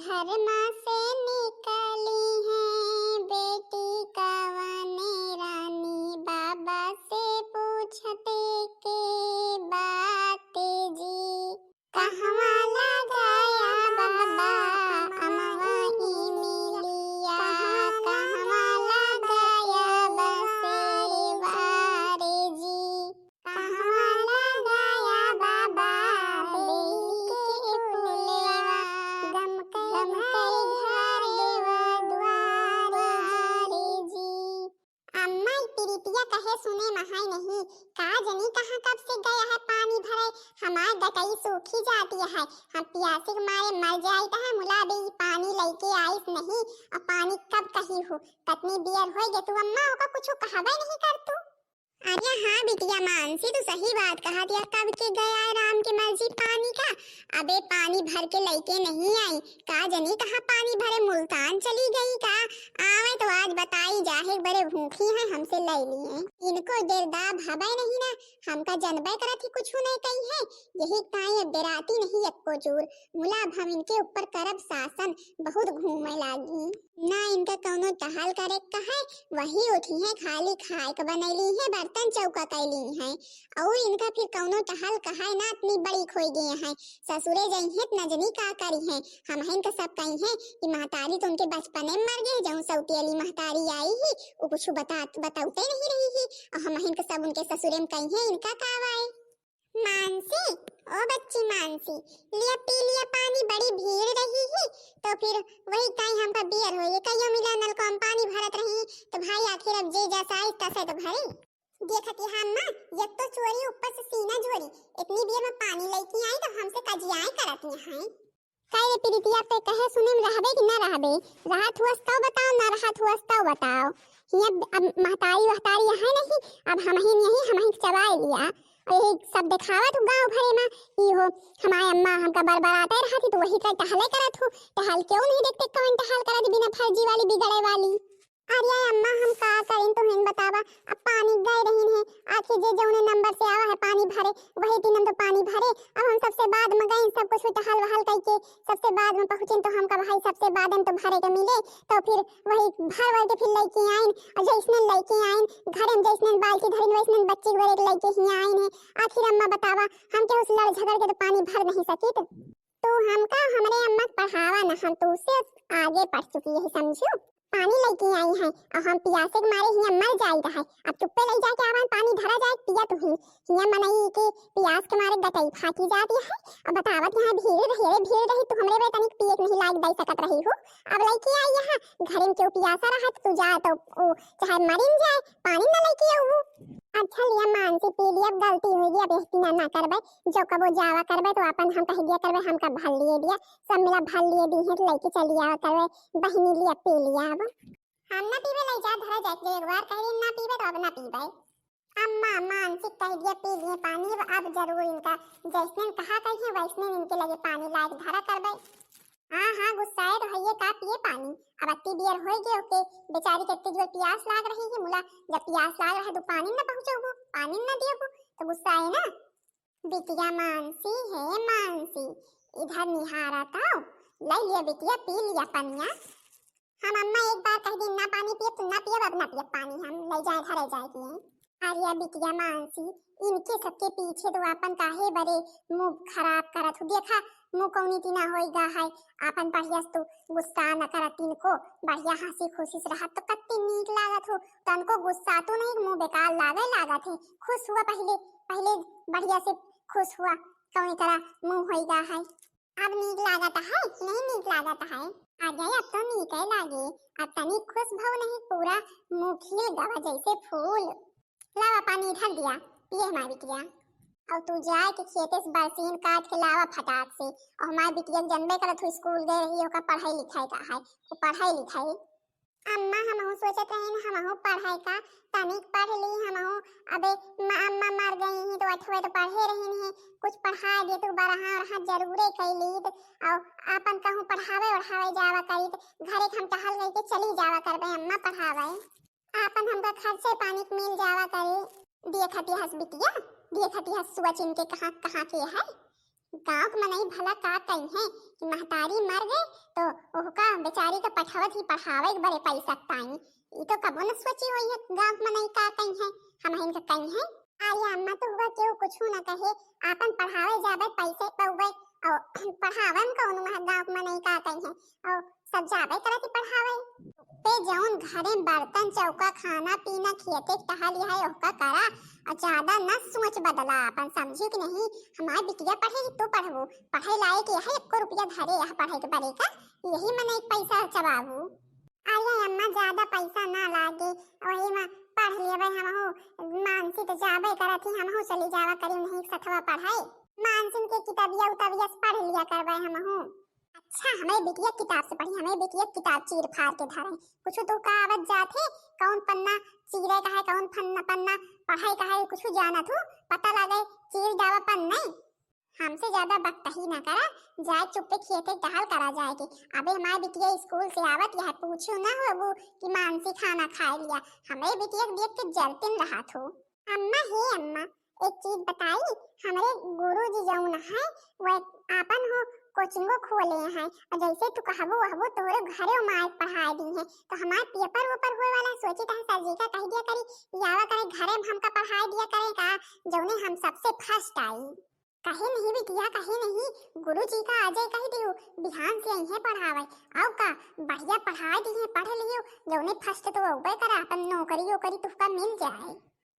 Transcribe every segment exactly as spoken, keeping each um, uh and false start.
घर मा से निकली है बेटी कवने रानी, बाबा से पूछते के बात जी। कहवा लगाया बाबा अमवा इमलिया, कहवा लगाया बसेवा रे जी। कहवा लगाया बाबा बेली के फुलवा, गमकै गमकै घर देवा दुआरे जी। अम्मा, ई पिरितिया कहे सुने मा है नहीं, का जनी कहाँ कब से गया है पानी भरे, हमार गटई सूखी जाती है, हम पियासे के मारे मर जाइत है, मुला बे ई पानी लइके आइस नहीं, और पानी कब कही हो, कतनी बियर होई गे तू अम्मा, ओका कुछ कहबे नहीं कर तू। अरे हाँ बिटिया मानसी, तू सही बात कहा दिया, कब के गया है राम के मर्जी पानी का, अबे पानी भर के लइके नहीं आई, का जनी कहाँ पानी भरे मुल्तान चली गई का, आवे तो आज बताई जाहे, बड़े भूखी हैं, हमसे लइ ली हैं। इनको डेरदाब हबे नहीं ना, हमका जनबे करत ही कुछ नहीं कही है, यही ताई अब डेराती नहीं एक्को चूर। मुला अब हम इनके ऊपर करब शासन, बहुत घूमे लागी। ना इनका कौनो टहल करे कहे, वही उठी हैं, खाली खाए के बनैली हैं, बर्तन चौका कैली हैं। और इनका फिर कौनो टहल कहे ना, इतनी बड़ी खोई गई हैं। ससुरे जइहें त न जनी का करिहें। हमहिन के सब कहिहें कि महतारी तो उनके बचपने में मर गए, जौन सौतेली महतारी आई ही, उ कुछ बता, बतौते नहीं रही ही, और हमहिन के सब उनके ससुरे में कहिहें, इनका का बाय। मानसी, ओ बच्ची मानसी, लिया पी लिया पानी, बड़ी भीड़ रही ही, तो फिर वही ताई हमका बियर होई, कहियो मिला नलको में पानी भरत रही, तो भाई आखिर अब जे जैसा आई तसे तो भरी। देखत यहाँ अम्मा, एक तो चोरी ऊपर से सीना जोरी, इतनी देर में पानी लइके आई तो हमसे कजियाए करत यहाँ। काहे रे प्रीतिया, ते कहे सुने में रहबे कि ना रहबे? रहत हुअस तौ बताओ, ना रहत हुअस तौ बताओ। हियाँ अब महतारी वहतारी यहाँ नहीं, अब हमहिन यही, हमहिन चबाए लिया। और यही सब देखावत हूँ गाँव भरे में कि हो हमारे अम्मा हमका बरबराते रहती तो वही तरह टहले करत हूँ। टहल क्यों नहीं देखते कौन टहल करत बिना फर्जी वाली बिगड़े वाली। अरे अम्मा, हम का करें, तुहिन बतावा, अब पानी गए रहीन है, आखिर जे जौने नंबर से आवा है पानी भरे, वही तीनन तो पानी भरे। अब हम सबसे बाद में गए, सब कुछ टहल वहल कइके सबसे बाद में पहुँचिन, तो हमका भाई सबसे बाद में तो भरे के मिले, तो फिर वही भर भर के फिर लइके आइन, और जैसने लइके आइन, घरे में जैसने बाल्टी धरिन, वैसने बच्ची के भरे के लइके ही आइन है। आखिर अम्मा बतावा, हम केहू से लड़ झगड़ के तो पानी भर नहीं सकित। तू हमका, हमरे अम्मा के पढ़ावा ना, हम तू से आगे पढ़ चुकी है, समझू। पानी लइके आई हैं और हम पियासे के मारे हियाँ मर जाई रहे। अब चुप्पे लई जाके आवन, पानी धरा जाए, पिया तू ही। हियाँ मनई के पियास के मारे गटई फाटी जाती है। अब बतावत यहाँ भीड़ रही, अरे भीड़ रही, तू हमरे बे तनिक पिए के नहीं लायक दे सकत रही हो। अब लइके आई यहाँ, घरे में केहू पियासा रहा तो तू जा तो ओ चाहे मरिन जाए, पानी न लइके आऊ। अच्छा लिया मानसी, पी लिया, अब गलती होई गई, अब यही ना, ना करबे। जो कबो जावा करबे तो अपन हम कह दिया करबे, हमका भर लिए दिया, सब मिला भर लिए दी है, तो लइके चली आवा करबे। बहिनी लिया पी लिया अब। हम ना पीबे, लई जा धरा जाए, जो एक बार कह दी ना पीबे तो अब ना पीबे। अम्मा मानसी कह दिया पी लिए पानी, अब, अब जरूर इनका जैसने कहा कही वैसने इनके लगे पानी लायक धरा करबे। हाँ हाँ गुस्साए तो हइये का पिए पानी, अब अत्ती बियर होई गए ओके, बेचारी के अत्ती जोर पियास लाग रही है मुला, जब पियास लाग रहा तो पानी न पहुँचबू, पानी न दियबू तो गुस्साए ना। बिटिया मानसी, हे मानसी, इधर निहारा तो, ले लिया बिटिया, पी लिया पनिया। हम अम्मा एक बार कह दिन ना पानी पियब तो ना पियब, अब ना पियब पानी, हम ले जाए घरे जाए के हैं। अरे बिटिया मानसी, इनके सबके पीछे तो आपन काहे बरे मुँह खराब करत हो, देखा मुँह कौनी टीना होई गा है, आपन बढ़िया से तू गुस्सा न करत इनको, बढ़िया हँसी खुशी से रहत तो कत्ती नीक लागत हो, तनको गुस्सा तो नहीं, मुँह बेकार लागे लागत है। खुश हुआ पहले, पहले बढ़िया से खुश हुआ, कौनी तरह मुँह होई गा है। अब नीक लागत है कि नहीं नीक लागत है? अरे अब तो नीक ही लागे, अब तनी खुश भव नहीं, पूरा मुँह खिल गवा जैसे फूल। लावा पानी इधर दिया, पिए हमार बिटिया। और तू जाए के खेते से बरसीन काट के लावा फटाक से। और हमार बिटिया के जनबे करत हो, स्कूल गए रही, ओकर पढ़ाई लिखाई का है, वो पढ़ाई लिखाई। अम्मा, हमहू सोचत रहीन, हमहू पढ़ाई का, तनिक पढ़ ली हमहू। अबे म-, अम्मा मर गई ही तो अठवे तो पढ़े रहीन है, कुछ पढ़ा दे तो बरहा और हाथ जरूरे कैली तो, और आपन कहूँ पढ़ावे ओढ़ावे जावा करी तो घरे के हम टहल गई के चली जावा करबे अम्मा पढ़ावे। आपन हमका खर्चे पानी के मिल जावा करे। देखत हस बिटिया, देखत हस सोच इनके कहाँ, कहाँ के है। गाँव के मनई भला का कही है कि महतारी मर गए तो बेचारी के पठावत ही पढ़ावे के बरे पैसा ताई। ई तो कबो न सोची होई है गाँव में नहीं का कही है, हम इनका कही है। अरे अम्मा, तो हुआ केहू कुछु न कहे, आपन पढ़ावे जाबे, पैसे पउबे, और पढ़ावे में कौन वहाँ गाँव में नहीं का कही है, और सब जाबे करत ही पढ़ावे। पे जौन घरे में बर्तन चौका, खाना पीना, खेते के टहल है, ओका करा, और ज्यादा न सोच बदला आपन, समझी कि नहीं? हमार बिटिया पढ़े कि तू पढ़बू, पढ़े लायक यह एको रुपया धरे यह पढ़े के बरे का, यही में नहीं पैसा चबाबू। अरे अम्मा, ज्यादा पैसा ना लागे, वही में पढ़ लेबे हमहू। मानसी तो जाबे करत ही, हमहू चली जावा करी उन्हीं के सथवा पढ़े। मानसिन के किताबिया उताबिया से पढ़ लिया करबे हमहू। अच्छा, हमें बिटिया किताब से पढ़ी, हमें बिटिया किताब चीर फाड़ के धरे। कुछ तो का आवत जात है, कौन पन्ना चीरे का है, कौन पन्ना, पन्ना पढ़े का है, कुछ जानत हूँ, पता लगे चीर डावा पन्ने। हमसे ज्यादा बकतही ना करा, जाए चुप्पे खेते टहल करा जाए के। अबे हमार बिटिया स्कूल से आवत यह पूछू ना होबू कि मानसी खाना खाए लिया। हमरे बिटिया के देख के जलतिन रहत हो। अम्मा, हे अम्मा, एक चीज बताई, हमरे गुरुजी जौन है, वह आपन हो कोचिंगो खोले हैं, और जैसे तू कहबू वहबू तोहरे घरे माए पढ़ाए दी हैं, तो हमार पेपर वेपर होए वाला है, सोची तह सर जी का कह दिया करी, यावा करे घरे में हमका पढ़ाए दिया करे का, जौने हम सबसे फर्स्ट आई। कहे नहीं बिटिया, कहे नहीं, गुरुजी का आजे कह दियो, बिहान से अइहे पढ़ावे। आओ का, बढ़िया पढ़ाए दिहे, पढ़ लियो, जौने फर्स्ट तो अउबे करा, अपन नौकरी ओकरी तुहका मिल जाए।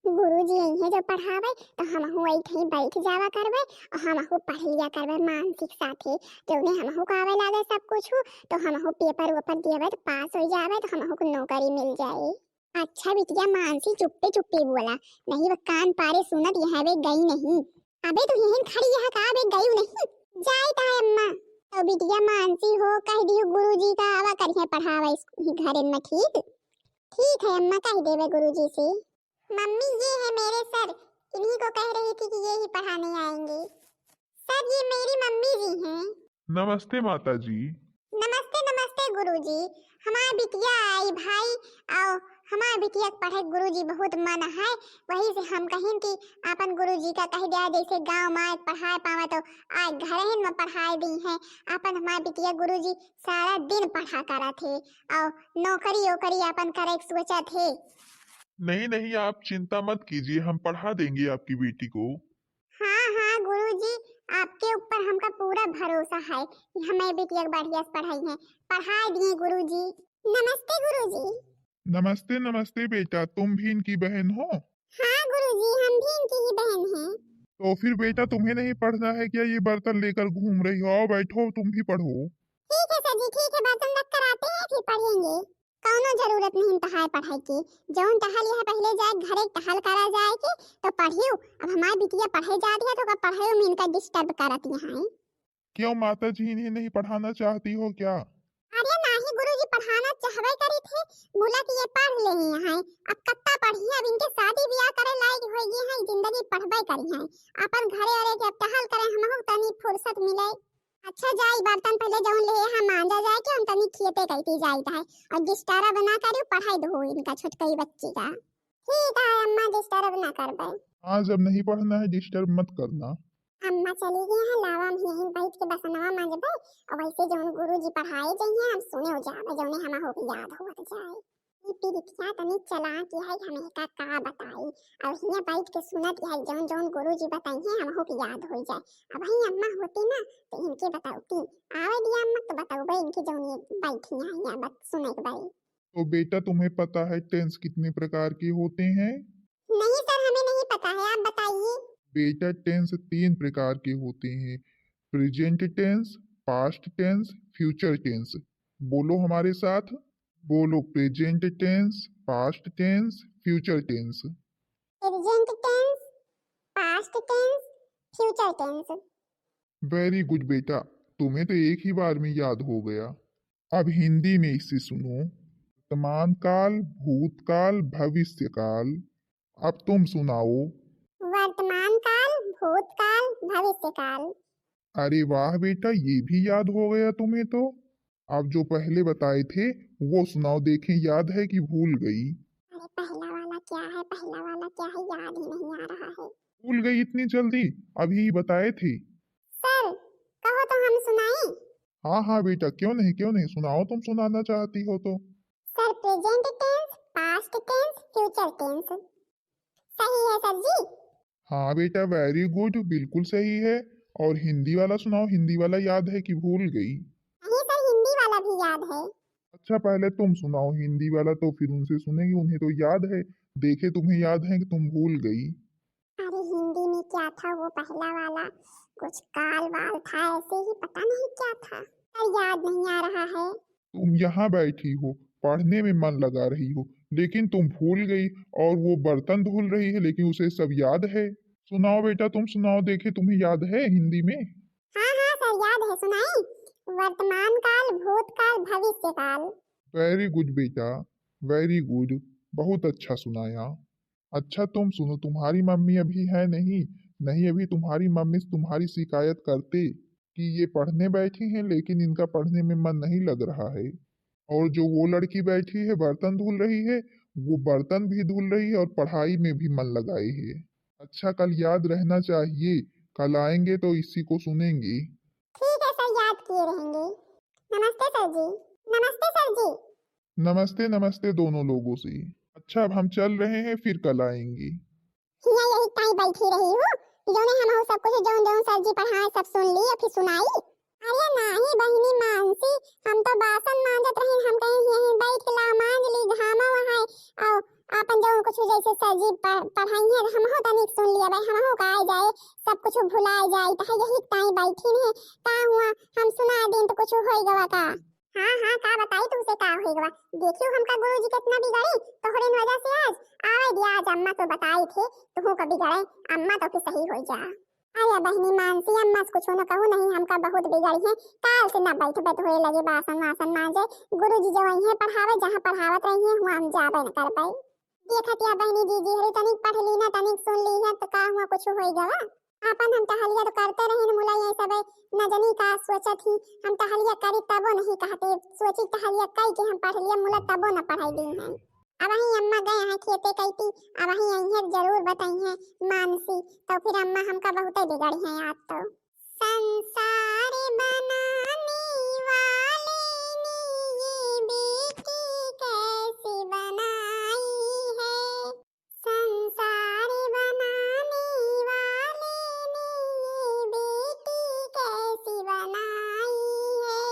गुरुजी अइहे जो पढ़ावे, तो हमहू अइठे बैठ जावा करबे, और हमहू पढ़ लिया करबे मानसी के साथे, जौने हमहू का आवे लागे सब कुछ, तो हमहू पेपर वेपर देबे, तो पास हो जावे, तो हमहू को नौकरी मिल जाए। अच्छा बिटिया मानसी, चुप्पे चुप्पे बोला, नहीं वह कान पारे सुनत यह वे गई नहीं। अबे तू यहीं खड़ी यह का बे गई नहीं? जाई ता अम्मा। तो बिटिया मानसी हो कह दियो गुरुजी का आवा करिए पढ़ावा इस ही घरन में, ठीक? ठीक है अम्मा, कह देवे गुरुजी से। मम्मी, ये है मेरे सर, इन्हीं को कह रही थी कि ये ही पढ़ाने आएंगे। सर, ये मेरी मम्मी जी हैं। नमस्ते माता जी। नमस्ते, नमस्ते गुरुजी। हमार बिटिया आई भाई, आओ, हमार बिटिया के पढ़े गुरुजी बहुत मन है, वही से हम कहिन कि आपन गुरुजी का कह दिया, जैसे गाँव में आए पढ़ाए पावे तो आज घरहिन में पढ़ाए दी हैं। आपन हमार बिटिया गुरुजी सारा दिन पढ़ा करत है, और नौकरी ओकरी आपन करे के सोचत है। नहीं, नहीं, आप चिंता मत कीजिए, हम पढ़ा देंगे आपकी बेटी को। हाँ, हाँ गुरुजी, आपके ऊपर हमका पूरा भरोसा है कि हमें बिटिया के बढ़िया से पढ़ाई है, पढ़ाई दिए गुरुजी। नमस्ते गुरुजी। नमस्ते, नमस्ते बेटा, तुम भी इनकी बहन हो? हाँ गुरुजी, हम भी इनकी ही बहन हैं। तो फिर बेटा, तुम्हें नहीं पढ़ना है क्या? ये बर्तन लेकर घूम रही हो, आओ बैठो, तुम भी पढ़ो। ठीक है सर जी, ठीक है, बर्तन रख कर आते हैं, फिर पढ़ेंगे। कौनो जरूरत नहीं टहाय पढ़ाई की, जौन टहल यह पहले जाए, घरे टहल करा जाए के, तो पढ़ियो। अब हमार बिटिया पढ़े जात है, तो ओका पढ़ाई में इनका डिस्टर्ब करत यहाँ। क्यों माता जी, इन्हें नहीं पढ़ाना चाहती हो क्या? अरे नाही गुरुजी, पढ़ाना चाहबे करी थे, बोला कि ये पढ़ ले यहाँ। अब कत्ता पढ़ी, अब इनके शादी ब्याह करे लायक हो गई है, जिंदगी पढ़बे करी है। अपन घरे अरे के अब टहल करे, हमहू तनी फुर्सत मिले। अच्छा जाई, बर्तन पहले जौन ले हम मांजा जाए के, हम तनी खेते कइती जाइत है, और डिस्टर्ब ना करियो, पढ़ाई दो इनका छोटकई बच्ची का। ठीक है अम्मा, डिस्टर्ब ना करबे। हाँ, जब नहीं पढ़ना है डिस्टर्ब मत करना। अम्मा चली गई है, लावा हम यहीं बैठ के बसनवा मांजबे, और वैसे जौन गुरुजी पढ़ाए जाइए हम सुने हो जाबे, जौने हमा हो के याद होत जाए। ई पिरितिया तनी चालाक है, हम एका का बताई। अब हियां बैठ के सुनत है, जौन जौन गुरुजी बताई हैं, हमहू के याद हो जाए। अब ही अम्मा होती ना, तो इनके बतौती। आवे दिया अम्मा, तो बतौबे इनके, जौन ये बैठी हैं, यहाँ बत-, सुने के बाई। तो बेटा, तुम्हें पता है टेंस कितने प्रकार के होते हैं? नहीं सर, हमें नहीं पता है, आप बताइए। बेटा, टेंस तीन प्रकार के होते हैं, present tense, past tense, future tense. बोलो हमारे साथ, बोलो, present tense, past tense, future tense. Present tense, past tense, future tense. Very good बेटा, तुम्हें तो एक ही बार में याद हो गया। अब हिंदी में इसे सुनो, वर्तमान काल, भूतकाल, भविष्य काल। अब तुम सुनाओ। वर्तमान काल, भूतकाल, भविष्य काल। अरे वाह बेटा, ये भी याद हो गया तुम्हें तो। आप जो पहले बताए थे वो सुनाओ, देखें याद है कि भूल गई। अरे पहला वाला क्या है, पहला वाला क्या है, याद ही नहीं आ रहा है। भूल गई इतनी जल्दी, अभी बताए थे। सर, कहो तो हम सुनाई। हाँ हाँ बेटा, क्यों नहीं, क्यों नहीं, सुनाओ, तुम सुनाना चाहती हो तो। Sir, present tense, past tense, future tense सही है सर जी? हाँ बेटा, वेरी गुड, बिल्कुल सही है। और हिंदी वाला सुनाओ, हिंदी वाला याद है कि भूल गई? नहीं सर, हिंदी वाला भी याद है। अच्छा, पहले तुम सुनाओ हिंदी वाला, तो फिर उनसे सुनेंगे, उन्हें तो याद है। देखे तुम्हें याद है कि तुम भूल गई। अरे हिंदी में क्या था वो पहला वाला, कुछ काल वाल था, ऐसे ही पता नहीं क्या था, पर याद नहीं आ रहा है। तुम यहाँ बैठी हो, पढ़ने में मन लगा रही हो, लेकिन तुम भूल गई। और वो बर्तन धुल रही है, लेकिन उसे सब याद है। सुनाओ बेटा, तुम सुनाओ, देखे तुम्हें याद है हिंदी में। हाँ हाँ सर, याद है, सुनाई। वर्तमान काल, भूतकाल, भविष्य काल। वेरी गुड बेटा, वेरी गुड, बहुत अच्छा सुनाया। अच्छा तुम सुनो, तुम्हारी मम्मी अभी है नहीं? नहीं, अभी तुम्हारी मम्मी से तुम्हारी शिकायत करते कि ये पढ़ने बैठी हैं, लेकिन इनका पढ़ने में मन नहीं लग रहा है। और जो वो लड़की बैठी है, बर्तन धुल रही है, वो बर्तन भी धुल रही है और पढ़ाई में भी मन लगाई है। अच्छा, कल याद रहना चाहिए, कल आएंगे तो इसी को सुनेंगे। ठीक है सर, याद किए रहेंगे। नमस्ते सर जी। नमस्ते सर जी। नमस्ते, नमस्ते दोनों लोगों से। अच्छा, अब हम चल रहे हैं, फिर कल आएंगे। हिया यही ताई बैठी रही हूँ, जौने हम सब कुछ जौन जौन सर जी पढ़ाए सब सुन ली और फिर सुनाई। अरे नाही बहिनी मानसी, हम तो बासन मांजत रही, हम कहीं यहीं बैठ के ला मांज ली, घामा वहाँ और आपन जौन कुछ जैसे सर जी प-, पढ़ाई है, हमहू तनिक सुन लिया भाई, हमहू का आ जाए, सब कुछ भुला जाए, तो यही ताई बैठी है, का हुआ, हम सुना दिन तो कुछ होई गवा का? हाँ हाँ, का बताई तुमसे का होई गवा। देखियो हमका गुरुजी कितना बिगड़ी, तोहरे वजह से आज आवे दिया, आज अम्मा तो बताई थे, तुहू का बिगड़े, अम्मा तो फिर सही होई जा। अरे बहिनी मानसी, अम्मा से कुछ न कहू नहीं, हमका बहुत बिगड़ी है, काल से ना बैठ बैठ होए लगे बासन वासन मांजे, गुरुजी जो वही है पढ़ावे, जहाँ पढ़ावत रही है, हुआ हम जाबे न कर पाई। देखत या बहिनी दीदी हरी तनिक पढ़ ली ना, तनिक सुन ली है, तो का हुआ कुछ होई गवा? आपन हम टहलिया तो करते रहिन, मुला ये सब न जनी का सोचत ही, हम टहलिया करी तबो नहीं कहते, सोची टहलिया कई के हम पढ़ लिया, मुला तबो न पढ़ाई दी हैं। अब वही अम्मा गए हैं खेते कैती, अब वही आई है जरूर बताई है मानसी, तो फिर अम्मा हमका बहुते बिगड़ी हैं आज तो। संसार बनाने वाले ने ये बेटी कैसी बनाई है, संसार बनाने वाले ने ये बेटी कैसी बनाई है।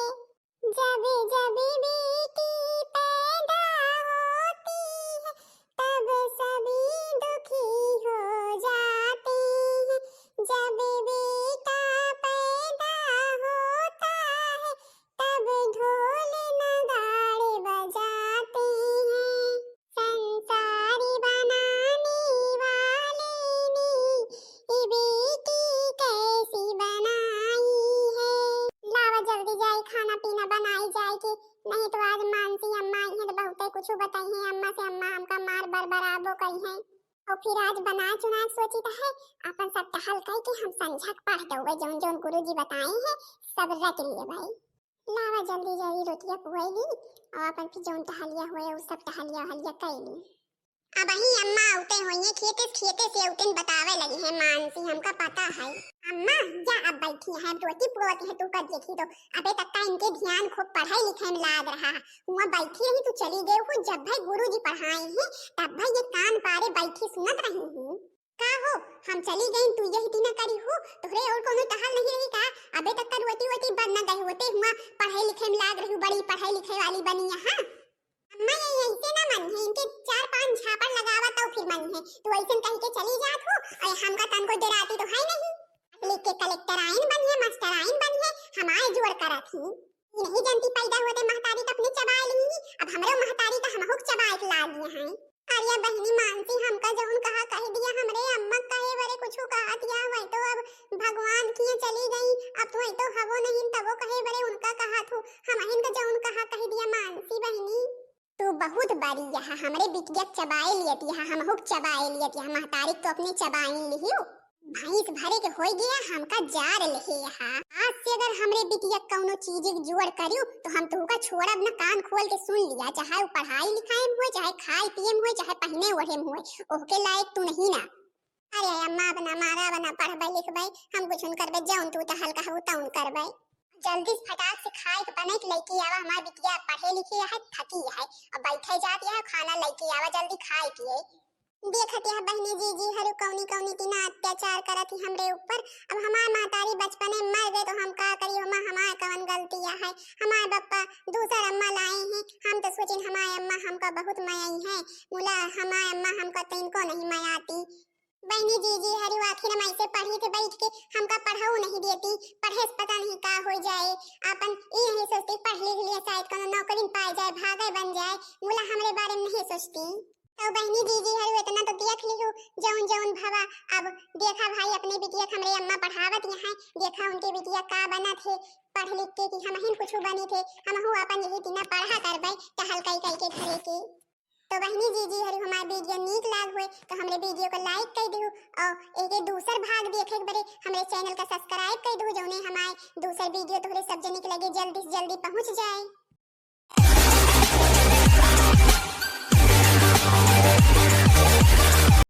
जब जब बेटी पैदा होती है, तब सभी दुखी हो जाते हैं। जब बेटा पैदा होता है, तब ढोल नगाड़े बजाते हैं। संसार बनाने वाले ने ये बेटी कैसी बनाई है। लावा जल्दी जाए, खाना पीना बनाई जाए के, नहीं तो आज मानसी अम्मा आई हैं तो बहुते कुछ बताई हैं अम्मा से, अम्मा हमका मार बरबराबो करी हैं। और फिर आज बना चुना सोची तो है, अपन सब टहल कई के हम संझक पढ़ देवे, जौन जौन गुरुजी बताए हैं सब रट लिए भाई। लावा जल्दी जल्दी रोटिया पुआई ली और अपन फिर जौन टहलिया होए उ सब टहलिया वहलिया कई ली। अब ही अम्मा आउते होइए खेते से, खेते से आउते बतावे लगी है मानसी, हमका पता है। अम्मा जा अब बैठी है, रोटी पुआती है, तू कर देखी तो। अबे तक का इनके ध्यान खूब पढ़ाई लिखाई में लाग रहा है, हुआ बैठी रही तू चली गई हो, जब भाई गुरुजी पढ़ाए हैं तब भाई ये कान पारे बैठी सुनत रही हूँ। का हो, हम चली गई, तू यही तीना करी हो, तोहरे और कोनो टहल नहीं रही का? अबे तक का रोटी वोटी बन न गई होते हुआ पढ़ाई लिखाई में लाग रही, बड़ी पढ़ाई लिखाई वाली बनी यहाँ। अम्मा ये ऐसे ना मन है, इनके चार पांच झापड़ लगावा तो फिर मन है। तू ऐसे कह के चली जात हो और हमका तनको डराती तो है नहीं। लिख के कलेक्टर आइन बनी है, मास्टर आइन बनी है, हमारे जोड़ करत ही। ये नहीं जानती पैदा होते महतारी का अपने चबाए ली, अब हमरो महतारी का हमहू के चबाए के लाग गए हैं। अरे बहिनी मानसी, हमका जौन कहा कह दिया, हमरे अम्मा कहे बरे कुछ कहा दिया, वही तो अब भगवान किए चली गई, अब तो वही तो हवो नहीं, तबो कहे बरे उनका कहा थू, हम इनका जौन कहा कह दिया मानसी बहिनी। तू बहुत बड़ी यह, हमरे बिटिया के चबाए लियत यह, हमहू के चबाए लियत यह, महतारी तो अपने चबाइन लिहियो। भैंस भरे के होई गया, हमका जार लेहे यह। आज से अगर हमरे बिटिया के कौनो चीज के जुअड़ करियो, तो हम तुहका छोड़ब न, कान खोल के सुन लिया, चाहे वो पढ़ाई लिखाई में होए, चाहे खाए पिए में होए, चाहे पहने ओढ़े में होए, ओहके लायक तू नहीं ना। अरे अम्मा, अब ना मारा, अब ना पढ़बे लिखबे, हम कुछ न करबे, जौन तू टहल कहबू तौन करबे। जल्दी से फटाक से खाए के बनाए के लइके आवा, हमार बिटिया पढ़े लिखे है, थकी है, अब बैठे जात है, खाना लइके आवा जल्दी खाए पिए। देखत यह बहिनी जीजी हरु कौनी कौनी तिना अत्याचार करत ही हमरे ऊपर। अब हमार महतारी बचपने मर गए तो हम का करी, ओमा हमार कवन गलती है? हमार बप्पा दूसर अम्मा लाए हैं, हम तो सोचिन हमार अम्मा हमका बहुत मयाई है, मुला हमार अम्मा हमका तनिको नहीं मयाती। बहिनी जीजी हरु आखिर हम ऐसे पढ़ी थे बैठ के, हमका पढ़ाऊ नहीं देती, पढ़े से पता नहीं का हो जाए। आपन ई नहीं सोचती पढ़ लिख लिया शायद कोनो नौकरी पाए जाए, भागे बन जाए, मुला हमरे बारे में नहीं सोचती। तो बहिनी जीजी हरु इतना तो देख लिहु, जौन जौन भवा। अब देखा भाई अपने बिटिया के हमरे अम्मा पढ़ावत यहाँ, देखा उनके बिटिया का बनत है पढ़ लिख के कि हमहिन कुछ बनी थे, हमहू अपन यही तिना पढ़ा करबै टहल कई कई के घरे के। तो बहिनी जीजी हरु हमार वीडियो नीक लाग होए तो हमरे वीडियो को लाइक कर दिहु और एक दूसर भाग देखे के बरे हमरे चैनल का सब्सक्राइब कर दिहु, जौने हमारे दूसर वीडियो तोहरे सब जने के लगे जल्दी से जल्दी पहुँच जाए।